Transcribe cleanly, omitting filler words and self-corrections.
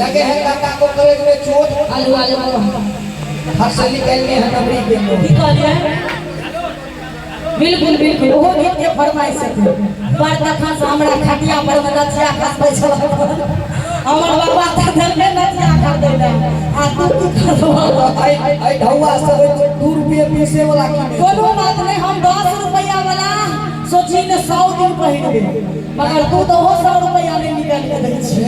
लगे है काका को कलेज में चोट। आलू आलू हर निकलने है नबरी के मुंह। की कहलियै? बिल्कुल बिल्कुल, ओहो गीत के फरमाइश छथिन। पर तखन से हमरा खटिया पर मे नथिया खसबै छल हमर बाबा, तखन ने नथिया खरीदै ले आ तू की करबह? आई आई ढौआ सब 2 रुपये पीसे वाला कीने। कोनो बात नहीं, हम 10 रुपया वाला सोची ने 100 दिन पहिरबै, मगर तू तो ओहो 100 रुपया नहीं निकाल के दै छी।